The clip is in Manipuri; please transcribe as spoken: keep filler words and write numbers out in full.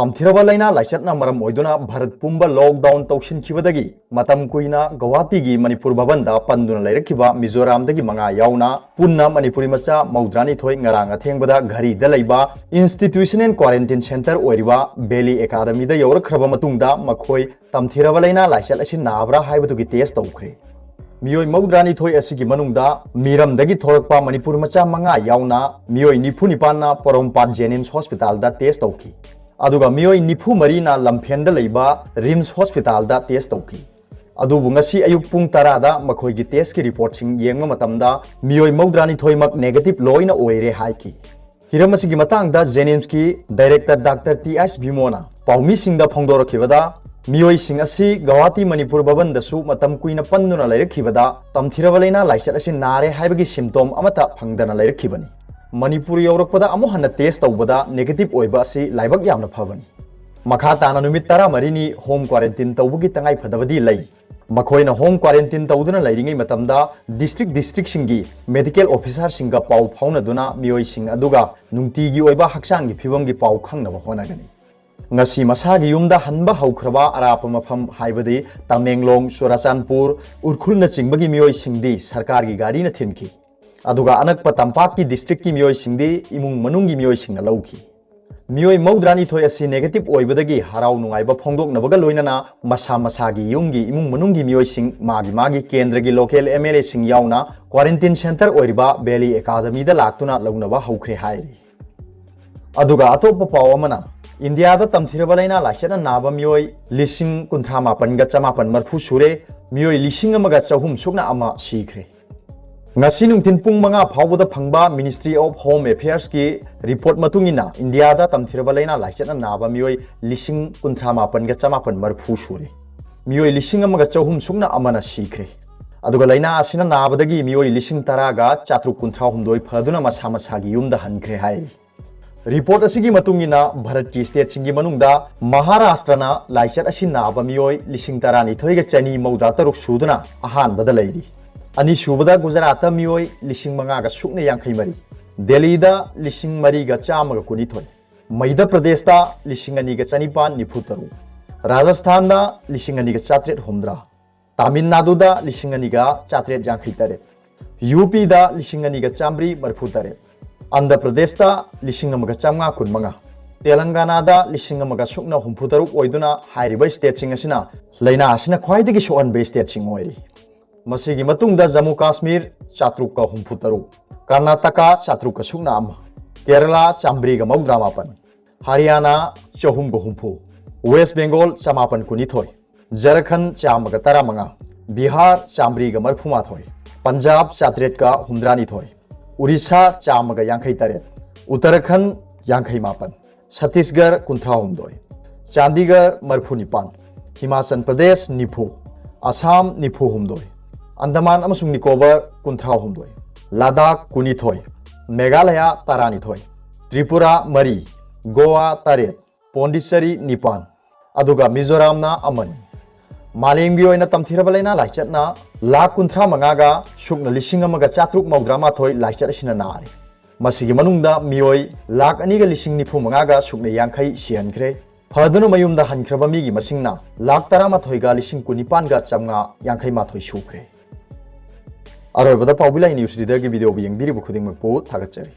ꯇꯝꯊꯤꯔꯕ ꯂꯥꯏꯅꯥ ꯂꯥꯏꯆꯠꯅ ꯃꯔꯝ ꯑꯣꯏꯗꯨꯅ ꯚꯥꯔꯠ ꯄꯨꯝꯕ ꯂꯣꯛꯗꯥꯎꯟ ꯇꯧꯁꯤꯟꯈꯤꯕꯗꯒꯤ ꯃꯇꯝ ꯀꯨꯏꯅ ꯒꯧꯍꯥꯇꯤꯒꯤ ꯃꯅꯤꯄꯨꯔ ꯚꯕꯟꯗ ꯄꯟꯗꯨꯅ ꯂꯩꯔꯛꯈꯤꯕ ꯃꯤꯖꯣꯔꯥꯝꯗꯒꯤ ꯃꯉꯥ ꯌꯥꯎꯅ ꯄꯨꯟꯅ ꯃꯅꯤꯄꯨꯔꯤ ꯃꯆꯥ ꯃꯧꯗ꯭ꯔꯥꯅꯤꯊꯣꯏ ꯉꯔꯥꯡ ꯑꯊꯦꯡꯕꯗ ꯘꯔꯤꯗ ꯂꯩꯕ Institution and Quarantine Centre ꯑꯣꯏꯔꯤꯕ ꯕꯦꯂꯤ ꯑꯦꯀꯥꯗꯃꯤꯗ ꯌꯧꯔꯛꯈ꯭ꯔꯕ ꯃꯇꯨꯡꯗ ꯃꯈꯣꯏ ꯇꯝꯊꯤꯔꯕ ꯂꯥꯏꯅꯥ ꯂꯥꯏꯆꯠ ꯑꯁꯤ ꯅꯥꯕ꯭ꯔꯥ ꯍꯥꯏꯕꯗꯨꯒꯤ ꯇꯦꯁ ꯇꯧꯈ꯭ꯔꯦ꯫ ꯃꯤꯑꯣꯏ ꯃꯧꯗ꯭ꯔꯥꯅꯤꯊꯣꯏ ꯑꯁꯤꯒꯤ ꯃꯅꯨꯡꯗ ꯃꯤꯔꯝꯗꯒꯤ ꯊꯣꯔꯛꯄ ꯃꯅꯤꯄꯨꯔ ꯃꯆꯥ ꯃꯉꯥ ꯌꯥꯎꯅ ꯃꯤꯑꯣꯏ ꯅꯤꯐꯨ ꯅꯤꯄꯥꯟꯅ ꯄꯣꯔꯣꯝꯄꯥꯠ ꯖꯦꯅꯤꯝꯁ ꯍꯣꯁꯄꯤꯇꯥꯜꯗ ꯇꯦꯁ ꯇꯧꯈꯤ꯫ ꯑꯗꯨꯒ ꯃꯤꯑꯣꯏ ꯅꯤꯐꯨ ꯃꯔꯤꯅ ꯂꯝꯐꯦꯟꯗ ꯂꯩꯕ ꯔꯤꯝꯁ ꯍꯣꯁꯄꯤꯇꯥꯜꯗ ꯇꯦꯁ ꯇꯧꯈꯤ꯫ ꯑꯗꯨꯕꯨ ꯉꯁꯤ ꯑꯌꯨꯛ ꯄꯨꯡ ꯇꯔꯥꯗ ꯃꯈꯣꯏꯒꯤ ꯇꯦꯁꯀꯤ ꯔꯤꯄꯣꯔꯠꯁꯤꯡ ꯌꯦꯡꯕ ꯃꯇꯝꯗ ꯃꯤꯑꯣꯏ ꯃꯧꯗ꯭ꯔꯥꯅꯤꯊꯣꯏꯃꯛ ꯅꯦꯒꯦꯇꯤꯚ ꯂꯣꯏꯅ ꯑꯣꯏꯔꯦ ꯍꯥꯏꯈꯤ꯫ ꯍꯤꯔꯝ ꯑꯁꯤꯒꯤ ꯃꯇꯥꯡꯗ ꯖꯦꯅꯤꯝꯁꯀꯤ ꯗꯥꯏꯔꯦꯛꯇꯔ ꯗꯥꯛꯇꯔ ꯇꯤ ꯑꯩꯆ ꯚꯤꯃꯣꯅ ꯄꯥꯎꯃꯤꯁꯤꯡꯗ ꯐꯣꯡꯗꯣꯔꯛꯈꯤꯕꯗ, ꯃꯤꯑꯣꯏꯁꯤꯡ ꯑꯁꯤ ꯒꯧꯍꯥꯇꯤ ꯃꯅꯤꯄꯨꯔ ꯚꯕꯟꯗꯁꯨ ꯃꯇꯝ ꯀꯨꯏꯅ ꯄꯟꯗꯨꯅ ꯂꯩꯔꯛꯈꯤꯕꯗ ꯇꯝꯊꯤꯔꯕ ꯂꯥꯏꯅꯥ ꯂꯥꯏꯆꯠ ꯑꯁꯤ ꯅꯥꯔꯦ ꯍꯥꯏꯕꯒꯤ ꯁꯤꯝꯇꯣꯝ ꯑꯃꯠꯇ ꯐꯪꯗꯅ ꯂꯩꯔꯛꯈꯤꯕꯅꯤ꯫ ꯃꯅꯤꯄꯨꯔ ꯌꯧꯔꯛꯄꯗ ꯑꯃꯨꯛ ꯍꯟꯅ ꯇꯦꯁ ꯇꯧꯕꯗ ꯅꯦꯒꯦꯇꯤꯚ ꯑꯣꯏꯕ ꯑꯁꯤ ꯂꯥꯏꯕꯛ ꯌꯥꯝꯅ ꯐꯕꯅꯤ꯫ ꯃꯈꯥ ꯇꯥꯅ ꯅꯨꯃꯤꯠ ꯇꯔꯥꯃꯔꯤꯅꯤ ꯍꯣꯝ ꯀ꯭ꯋꯥꯔꯦꯟꯇꯤꯟ ꯇꯧꯕꯒꯤ ꯇꯉꯥꯏꯐꯗꯕꯗꯤ ꯂꯩ꯫ ꯃꯈꯣꯏꯅ ꯍꯣꯝ ꯀ꯭ꯋꯥꯔꯦꯟꯇꯤꯟ ꯇꯧꯗꯨꯅ ꯂꯩꯔꯤꯉꯩ ꯃꯇꯝꯗ ꯗꯤꯁꯇ꯭ꯔꯤꯛ ꯗꯤꯁꯇ꯭ꯔꯤꯛꯁꯤꯡꯒꯤ ꯃꯦꯗꯤꯀꯦꯜ ꯑꯣꯐꯤꯁꯥꯔꯁꯤꯡꯒ ꯄꯥꯎ ꯐꯥꯎꯅꯗꯨꯅ ꯃꯤꯑꯣꯏꯁꯤꯡ ꯑꯗꯨꯒ ꯅꯨꯡꯇꯤꯒꯤ ꯑꯣꯏꯕ ꯍꯛꯆꯥꯡꯒꯤ ꯐꯤꯕꯝꯒꯤ ꯄꯥꯎ ꯈꯪꯅꯕ ꯍꯣꯠꯅꯒꯅꯤ꯫ ꯉꯁꯤ ꯃꯁꯥꯒꯤ ꯌꯨꯝꯗ ꯍꯟꯕ ꯍꯧꯈ꯭ꯔꯕ ꯑꯔꯥꯞꯄ ꯃꯐꯝ ꯍꯥꯏꯕꯗꯤ ꯇꯃꯦꯡꯂꯣꯡ, ꯆꯨꯔꯥꯆꯥꯟꯄꯨꯔ, ꯎꯔꯈꯨꯜꯅꯆꯤꯡꯕꯒꯤ ꯃꯤꯑꯣꯏꯁꯤꯡꯗꯤ ꯁꯔꯀꯥꯔꯒꯤ ꯒꯥꯔꯤꯅ ꯊꯤꯟꯈꯤ꯫ ꯑꯗꯨꯒ ꯑꯅꯛꯄ ꯇꯝꯄꯥꯛꯀꯤ ꯗꯤꯁꯇ꯭ꯔꯤꯛꯀꯤ ꯃꯤꯑꯣꯏꯁꯤꯡꯗꯤ ꯏꯃꯨꯡ ꯃꯅꯨꯡꯒꯤ ꯃꯤꯑꯣꯏꯁꯤꯡꯅ ꯂꯧꯈꯤ꯫ ꯃꯤꯑꯣꯏ ꯃꯧꯗ꯭ꯔꯥꯅꯤꯊꯣꯏ ꯑꯁꯤ ꯅꯦꯒꯦꯇꯤꯚ ꯑꯣꯏꯕꯗꯒꯤ ꯍꯔꯥꯎ ꯅꯨꯡꯉꯥꯏꯕ ꯐꯣꯡꯗꯣꯛꯅꯕꯒ ꯂꯣꯏꯅꯅ ꯃꯁꯥ ꯃꯁꯥꯒꯤ ꯌꯨꯝꯒꯤ ꯏꯃꯨꯡ ꯃꯅꯨꯡꯒꯤ ꯃꯤꯑꯣꯏꯁꯤꯡ ꯃꯥꯒꯤ ꯃꯥꯒꯤ ꯀꯦꯟꯗ꯭ꯔꯒꯤ ꯂꯣꯀꯦꯜ ꯑꯦꯝ ꯑꯦꯜ ꯑꯦꯁꯤꯡ ꯌꯥꯎꯅ ꯀ꯭ꯋꯥꯔꯦꯟꯇꯤꯟ ꯁꯦꯟꯇꯔ ꯑꯣꯏꯔꯤꯕ ꯕꯦꯂꯤ ꯑꯦꯀꯥꯗꯃꯤꯗ ꯂꯥꯛꯇꯨꯅ ꯂꯧꯅꯕ ꯍꯧꯈ꯭ꯔꯦ ꯍꯥꯏꯔꯤ꯫ ꯑꯗꯨꯒ ꯑꯇꯣꯞꯄ ꯄꯥꯎ ꯑꯃꯅ, ꯏꯟꯗꯤꯌꯥꯗ ꯇꯝꯊꯤꯔꯕ ꯂꯥꯏꯅꯥ ꯂꯥꯏꯆꯠꯅ ꯅꯥꯕ ꯃꯤꯑꯣꯏ ꯂꯤꯁꯤꯡ ꯀꯨꯟꯊ꯭ꯔꯥ ꯃꯥꯄꯟꯒ ꯆꯃꯥꯄꯟ ꯃꯔꯤꯐꯨ ꯁꯨꯔꯦ꯫ ꯃꯤꯑꯣꯏ ꯂꯤꯁꯤꯡ ꯑꯃꯒ ꯆꯍꯨꯝ ꯁꯨꯞꯅ ꯑꯃ ꯁꯤꯈ꯭ꯔꯦ꯫ ꯉꯁꯤ ꯅꯨꯡꯊꯤꯜ ꯄꯨꯡ ꯃꯉꯥ ꯐꯥꯎꯕꯗ ꯐꯪꯕ Ministry of Home Affairsꯀꯤ ꯔꯤꯄꯣꯔꯠ ꯃꯇꯨꯡ ꯏꯟꯅ, ꯏꯟꯗꯤꯌꯥꯗ ꯇꯝꯊꯤꯔꯕ ꯂꯥꯏꯅꯥ ꯂꯥꯏꯆꯠꯅ ꯅꯥꯕ ꯃꯤꯑꯣꯏ ꯂꯤꯁꯤꯡ ꯀꯨꯟꯊ꯭ꯔꯥ ꯃꯥꯄꯟꯒ ꯆꯃꯥꯄꯟ ꯃꯔꯤꯐꯨ ꯁꯨꯔꯦ꯫ ꯃꯤꯑꯣꯏ ꯂꯤꯁꯤꯡ ꯑꯃꯒ ꯆꯍꯨꯝ ꯁꯨꯞꯅ ꯑꯃꯅ ꯁꯤꯈ꯭ꯔꯦ꯫ ꯑꯗꯨꯒ ꯂꯥꯏꯅꯥ ꯑꯁꯤꯅ ꯅꯥꯕꯗꯒꯤ ꯃꯤꯑꯣꯏ ꯂꯤꯁꯤꯡ ꯇꯔꯥꯒ ꯆꯥꯇ꯭ꯔꯨꯛ ꯀꯨꯟꯊ꯭ꯔꯥ ꯍꯨꯝꯗꯣꯏ ꯐꯗꯨꯅ ꯃꯁꯥ ꯃꯁꯥꯒꯤ ꯌꯨꯝꯗ ꯍꯟꯈ꯭ꯔꯦ ꯍꯥꯏꯔꯤ꯫ ꯔꯤꯄꯣꯔꯠ ꯑꯁꯤꯒꯤ ꯃꯇꯨꯡ ꯏꯟꯅ, ꯚꯥꯔꯠꯀꯤ ꯁ꯭ꯇꯦꯠꯁꯤꯡꯒꯤ ꯃꯅꯨꯡꯗ ꯃꯍꯥꯔꯥꯁꯇ꯭ꯔꯅ ꯂꯥꯏꯆꯠ ꯑꯁꯤ ꯅꯥꯕ ꯃꯤꯑꯣꯏ ꯂꯤꯁꯤꯡ ꯇꯔꯥꯅꯤꯊꯣꯏꯒ ꯆꯅꯤ ꯃꯧꯗ꯭ꯔꯥ ꯇꯔꯨꯛ ꯁꯨꯗꯨꯅ ꯑꯍꯥꯟꯕꯗ ꯂꯩꯔꯤ꯫ ꯑꯅꯤꯁꯨꯕꯗ ꯒꯨꯖꯔꯥꯠꯇ ꯃꯤꯑꯣꯏ ꯂꯤꯁꯤꯡ ꯃꯉꯥꯒ ꯁꯨꯞꯅ ꯌꯥꯡꯈꯩ ꯃꯔꯤ, ꯗꯦꯜꯂꯤꯗ ꯂꯤꯁꯤꯡ ꯃꯔꯤꯒ ꯆꯥꯝꯃꯒ ꯀꯨꯟꯅꯤꯊꯣꯏ, ꯃꯩꯙ꯭ꯌ ꯄ꯭ꯔꯗꯦꯁꯇ ꯂꯤꯁꯤꯡ ꯑꯅꯤꯒ ꯆꯅꯤꯄꯥꯟ ꯅꯤꯐꯨ ꯇꯔꯨꯛ, ꯔꯥꯖꯁꯊꯥꯟꯗ ꯂꯤꯁꯤꯡ ꯑꯅꯤꯒ ꯆꯥꯇ꯭ꯔꯦꯠ ꯍꯨꯝꯗ꯭ꯔꯥ, ꯇꯥꯃꯤꯜ ꯅꯥꯗꯨꯗ ꯂꯤꯁꯤꯡ ꯑꯅꯤꯒ ꯆꯥꯇ꯭ꯔꯦꯠ ꯌꯥꯡꯈꯩ ꯇꯔꯦꯠ, ꯌꯨ ꯄꯤꯗ ꯂꯤꯁꯤꯡ ꯑꯅꯤꯒ ꯆꯥꯃꯔꯤ ꯃꯔꯤꯐꯨ ꯇꯔꯦꯠ, ꯑꯟꯙ꯭ꯔ ꯄ꯭ꯔꯗꯦꯁꯇ ꯂꯤꯁꯤꯡ ꯑꯃꯒ ꯆꯥꯃꯉꯥ ꯀꯨꯟ ꯃꯉꯥ, ꯇꯦꯂꯪꯒꯥꯅꯥꯗ ꯂꯤꯁꯤꯡ ꯑꯃꯒ ꯁꯨꯞꯅ ꯍꯨꯝꯐꯨ ꯇꯔꯨꯛ ꯑꯣꯏꯗꯨꯅ ꯍꯥꯏꯔꯤꯕ ꯁ꯭ꯇꯦꯠꯁꯤꯡ ꯑꯁꯤꯅ ꯂꯥꯏꯅꯥ ꯑꯁꯤꯅ ꯈ꯭ꯋꯥꯏꯗꯒꯤ ꯁꯣꯛꯍꯟꯕ ꯁ꯭ꯇꯦꯠꯁꯤꯡ ꯑꯣꯏꯔꯤ꯫ ꯃꯁꯤꯒꯤ ꯃꯇꯨꯡꯗ ꯖꯝꯃꯨ ꯀꯥꯁꯃꯤꯔ ꯆꯥꯇ꯭ꯔꯨꯛꯀ ꯍꯨꯝꯐꯨ ꯇꯔꯨꯛ, ꯀꯔꯅꯥꯇꯀꯥ ꯆꯥꯇ꯭ꯔꯨꯛꯀ ꯁꯨꯞꯅ ꯑꯃ, ꯀꯦꯔꯂꯥ ꯆꯥꯃꯔꯤꯒ ꯃꯧꯗ꯭ꯔꯥ ꯃꯥꯄꯟ, ꯍꯔꯤꯌꯥꯅꯥ ꯆꯍꯨꯝꯒ ꯍꯨꯝꯐꯨ, ꯋꯦꯁ ꯕꯦꯡꯒꯣꯜ ꯆꯃꯥꯄꯟ ꯀꯨꯟꯅꯤꯊꯣꯏ, ꯖꯔꯈꯟ ꯆꯥꯝꯃꯒ ꯇꯔꯥꯃꯉꯥ, ꯕꯤꯍꯥꯔ ꯆꯥꯃꯔꯤꯒ ꯃꯔꯤꯐꯨ ꯃꯥꯊꯣꯏ, ꯄꯟꯖꯥꯕ ꯆꯥꯇ꯭ꯔꯦꯠꯀ ꯍꯨꯝꯗ꯭ꯔꯥꯅꯤꯊꯣꯏ, ꯎꯔꯤꯁꯥ ꯆꯥꯝꯃꯒ ꯌꯥꯡꯈꯩ ꯇꯔꯦꯠ, ꯎꯠꯇꯔꯈꯟ ꯌꯥꯡꯈꯩ ꯃꯥꯄꯟ, ꯁꯠꯇꯤꯁꯒꯔ ꯀꯨꯟꯊ꯭ꯔꯥ ꯍꯨꯝꯗꯣꯏ, ꯆꯥꯟꯗꯤꯒꯔ ꯃꯔꯤꯐꯨ ꯅꯤꯄꯥꯟ, ꯍꯤꯃꯥꯆꯜ ꯄ꯭ꯔꯗꯦꯁ ꯅꯤꯐꯨ, ꯑꯁꯥꯝ ꯅꯤꯐꯨ ꯍꯨꯝꯗꯣꯏ, ꯑꯟꯗꯃꯥꯟ ꯑꯃꯁꯨꯡ ꯅꯤꯀꯣꯕꯔ ꯀꯨꯟꯊ꯭ꯔꯥ ꯍꯨꯝꯗꯣꯏ, ꯂꯗꯥꯈ ꯀꯨꯟꯅꯤꯊꯣꯏ, ꯃꯦꯘꯥꯂꯌꯥ ꯇꯔꯥꯅꯤꯊꯣꯏ, ꯇ꯭ꯔꯤꯄꯨꯔꯥ ꯃꯔꯤ, ꯒꯣꯋꯥ ꯇꯔꯦꯠ, ꯄꯣꯟꯗꯤꯆꯦꯔꯤ ꯅꯤꯄꯥꯟ, ꯑꯗꯨꯒ ꯃꯤꯖꯣꯔꯥꯝꯅ ꯑꯃꯅꯤ꯫ ꯃꯥꯂꯦꯝꯒꯤ ꯑꯣꯏꯅ ꯇꯝꯊꯤꯔꯕ ꯂꯥꯏꯅꯥ ꯂꯥꯏꯆꯠꯅ ꯂꯥꯈ ꯀꯨꯟꯊ꯭ꯔꯥ ꯃꯉꯥꯒ ꯁꯨꯞꯅ ꯂꯤꯁꯤꯡ ꯑꯃꯒ ꯆꯥꯇ꯭ꯔꯨꯛ ꯃꯧꯗ꯭ꯔꯥ ꯃꯥꯊꯣꯏ ꯂꯥꯏꯆꯠ ꯑꯁꯤꯅ ꯅꯥꯔꯦ꯫ ꯃꯁꯤꯒꯤ ꯃꯅꯨꯡꯗ ꯃꯤꯑꯣꯏ ꯂꯥꯈ ꯑꯅꯤꯒ ꯂꯤꯁꯤꯡ ꯅꯤꯐꯨ ꯃꯉꯥꯒ ꯁꯨꯞꯅ ꯌꯥꯡꯈꯩ ꯁꯤꯍꯟꯈ꯭ꯔꯦ꯫ ꯐꯗꯨꯅ ꯃꯌꯨꯝꯗ ꯍꯟꯈ꯭ꯔꯕ ꯃꯤꯒꯤ ꯃꯁꯤꯡꯅ ꯂꯥꯈ ꯇꯔꯥꯃꯥꯊꯣꯏꯒ ꯂꯤꯁꯤꯡ ꯀꯨꯟꯅꯤꯄꯥꯟꯒ ꯆꯥꯝꯃꯉꯥ ꯌꯥꯡꯈꯩ ꯃꯥꯊꯣꯏ ꯁꯨꯈ꯭ꯔꯦ꯫ ꯑꯔꯣꯏꯕꯗ ꯄꯥꯎꯕꯤ ꯂꯥꯏ ꯅ꯭ꯌꯨꯁ ꯔꯤꯗꯔꯒꯤ ꯚꯤꯗꯤꯑꯣꯕꯨ ꯌꯦꯡꯕꯤꯔꯤꯕ ꯈꯨꯗꯤꯡꯃꯛꯄꯨ ꯊꯥꯒꯠꯆꯔꯤ꯫